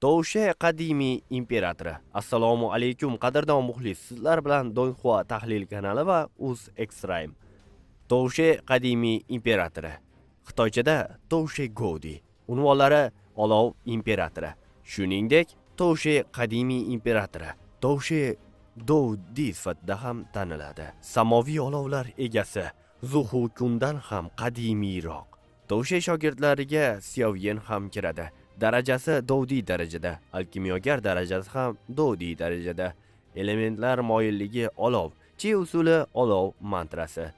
Toushe qadimiy imperatori. Assalomu alaykum, qadrdon muxlis. Sizlar bilan Donghua tahlil kanali va Uz Extreme. Toushe qadimiy imperatori. Xitoychada Toushe Godi. Unvonlari Olov imperatori. Shuningdek, Toushe qadimiy imperatori. Toushe Doudi sifatida ham taniladi. Samoviy olovlar egasi Zuhu Kundan ham qadimiyroq. Toushe shogirdlariga Xiaoyan ham kiradi. Darajasi Doudi darajada, alkimyogar darajasi ham Doudi darajada. Elementlar moyilligi olov, chi usuli olov mantrasi.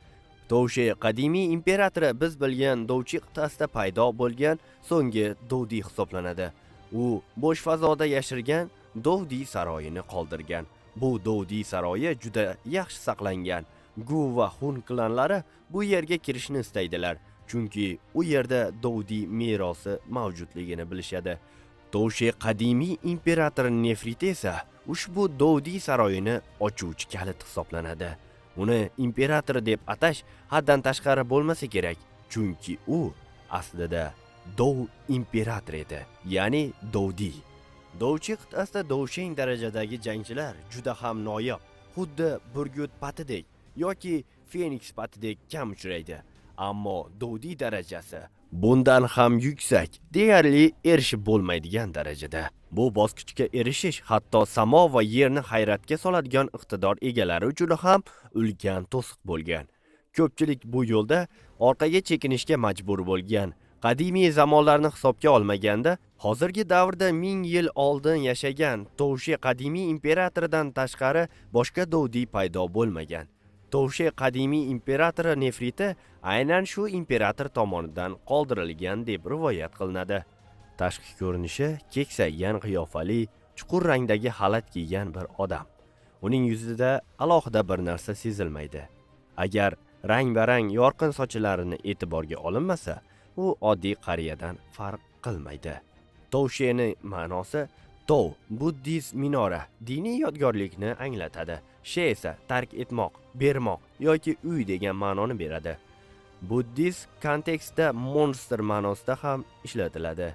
Toushe qadimiy imperatori biz bilgan Douchi qit'asida paydo bo'lgan so'nggi Doudi hisoblanadi. U bo'sh fazoda yashirgan Doudi saroyini qoldirgan. Bu Doudi saroyi juda yaxshi saqlangan. Gu va Hun klanlari bu yerga kirishni istaydilar, chunki u yerda Doudi merosi mavjudligini bilishadi. Toushe qadimiy imperator nefriti esa ushbu Doudi saroyini ochuvchi kalit hisoblanadi. Uni imperator deb atash haddan tashqari bo'lmasa kerak, chunki u aslida Dou imperator edi, ya'ni Doudi. Douchi qit'asida Dousheng darajadagi jangchilar juda ham noyob, xuddi burgut patidek yoki feniks patidek kam uchraydi. Ammo Doudi darajasi bundan ham yuksak, deyarli erishib bo'lmaydigan darajada. Bu bosqichga erishish hatto samo va yerni hayratga soladigan iqtidor egalari uchun ham ulkan to'siq bo'lgan. Ko'pchilik bu yo'lda orqaga chekinishga majbur bo'lgan. Qadimiy zamonlarni hisobga olmaganda, hozirgi davrda 1000 yil oldin yashagan Toushe qadimiy imperatoridan tashqari boshqa Doudi paydo bo'lmagan. Toushe qadimiy imperatori nefriti aynan shu imperator tomonidan qoldirilgan deb rivoyat qilinadi. Tashqi ko'rinishi keksaygan qiyofali, chuqur rangdagi xalat kiygan bir odam. Uning yuzida alohida bir narsa sezilmaydi. Agar rang-barang yorqin sochlarini e'tiborga olinmasa, u oddiy qariyadan farq qilmaydi. Toushening ma'nosi Tou buddist minora, diniy yodgorlikni anglatadi. She esa tark etmoq, bermoq yoki uy degan ma'noni beradi. Buddist kontekstda monster ma'nosida ham ishlatiladi.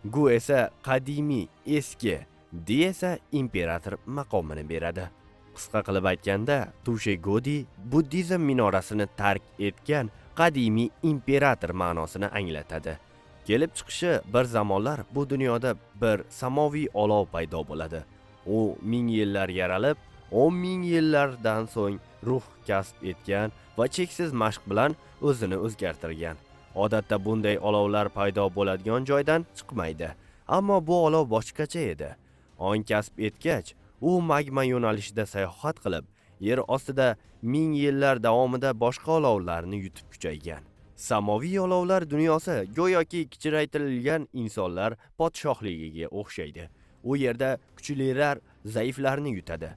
Gu esa qadimiy, eski, Di esa imperator maqomini beradi. Qisqa qilib aytganda, Tushe Godi buddizm minorasini tark etgan qadimiy imperator ma'nosini anglatadi. Kelib chiqishi bir zamonlar bu dunyoda bir samoviy olov paydo bo'ladi. U 1000 yillar yaralib, 10 ming yillardan so'ng ruh kasb etgan va cheksiz mashq bilan o'zini o'zgartirgan. Odatda bunday olovlar paydo bo'ladigan joydan chiqmaydi. Ammo bu olov boshqacha edi. Ong kasb etgach, u magma yo'nalishida sayohat qilib, yer ostida 1000 yillar davomida boshqa olovlarni yutib kuchaygan. Samoviy olovlar dunyosi go'yoki kichraytirilgan insonlar podshohligiga o'xshaydi. U yerda kuchlilar zaiflarni yutadi.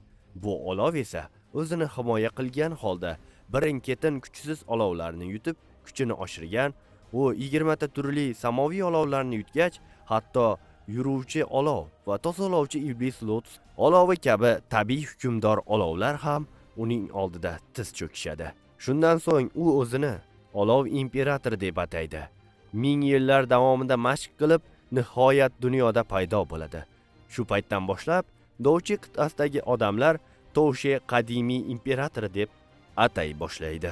Bu olov esa o'zini himoya qilgan holda birin-ketin kuchsiz olovlarni yutib, kuchini oshirgan. U 20 ta turli samoviy olovlarni yutgach, hatto yuruvchi olov va tozalovchi iblis lotus olovi kabi tabiiy hukmdor olovlar ham uning oldida tiz cho'kishadi. Shundan so'ng u o'zini olov imperatori deb ataydi. 1000 yillar davomida mashq qilib, nihoyat dunyoda paydo bo'ladi. Shu paytdan boshlab Douchi qit'asidagi odamlar Toushe qadimiy imperatori deb atay boshlaydi.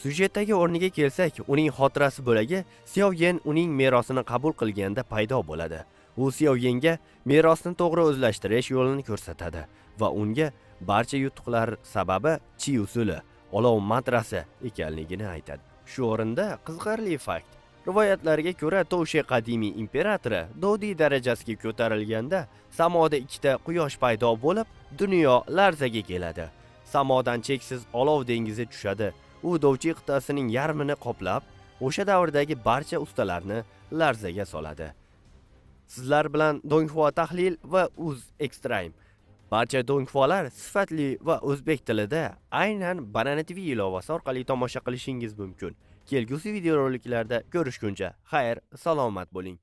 Syujetdagi o'rniga kelsak, uning xotirasi bo'lagi Xiaoyan uning merosini qabul qilganda paydo bo'ladi. U Xiaoyanga merosni to'g'ri o'zlashtirish yo'lini ko'rsatadi va unga barcha yutuqlar sababi chi usuli, olov mantrasi ekanligini aytadi. Shu o'rinda qiziqarli fakt. Rivoyatlarga ko'ra, Toushe qadimiy imperatori Doudi darajasiga ko'tarilganda samoda ikkita quyosh paydo bo'lib, dunyo larzaga keladi. Samodan cheksiz olov dengizi tushadi. U Douchi qit'asining yarmini qoplab, o'sha davrdagi barcha ustalarni larzaga soladi. Sizlar bilan Donghua tahlil va Uz Extreme. Barcha Donghualar sifatli va o'zbek tilida aynan Banana TV ilovasi orqali tomosha qilishingiz mumkin. Kelgusi videoroliklarda ko'rishguncha xayr, salomat bo'ling.